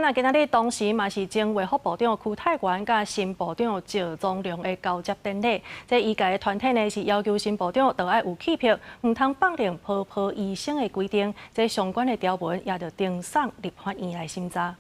那今仔日同時嘛是前衛福部長邱泰源佮新部長趙宗良的交接典禮。這醫界的團體呢是要求新部長著愛有氣魄，毋通放任波波醫生的規定。這相關的條文也著呈送立法院來審查。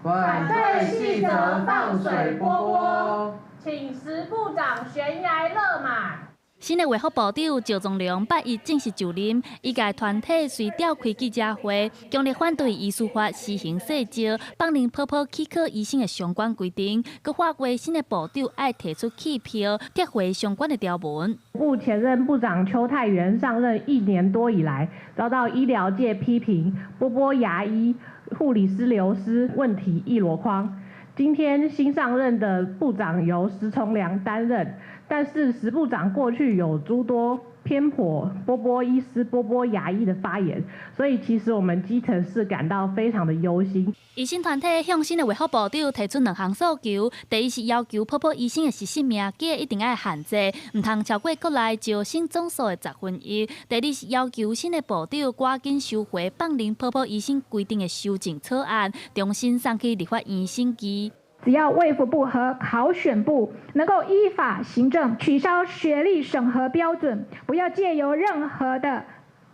反對細則放水波波，請石部長懸崖勒馬。新的衛福部長趙宗良拜一正式就任，醫界團體隨召開記者會，強烈反對醫師法施行細則，放任波波起考醫生的相關規定，閣喊話新的部長愛提出氣魄，撤回相關的條文。部前任部長邱泰源上任一年多以來，遭到醫療界批評，波波牙醫、護理師流失問題一籮筐。今天新上任的部長由石崇良擔任，但是石部長過去有諸多偏頗波波醫師、波波牙醫的發言，所以其實我們基層是感到非常的憂心。醫生團體向新的衛福部長提出兩項訴求，第一是要求波波醫生的實習名額一定愛限制，毋通超過國內招生總數的1/10。第二是要求新的部長趕緊收回放任波波醫生規定的修正草案，重新送去立法院審議。只要衛福部和考選部能夠依法行政，取消學歷審核標準，不要借由任何的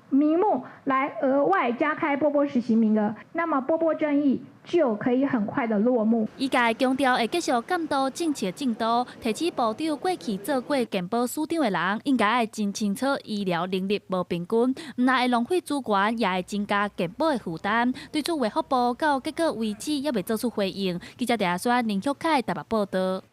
名目來額外加開波波實習名額，那麼波波爭議就可以很快的落幕。醫界強調會繼續監督政策進度，提醒部長過去做過健保署長的人，應該愛真清楚醫療能力無平均，毋但會浪費資源，也會增加健保的負擔。對此衛福部到結果為止猶未做出回應。記者鄭阿山、林旭凱台北報道。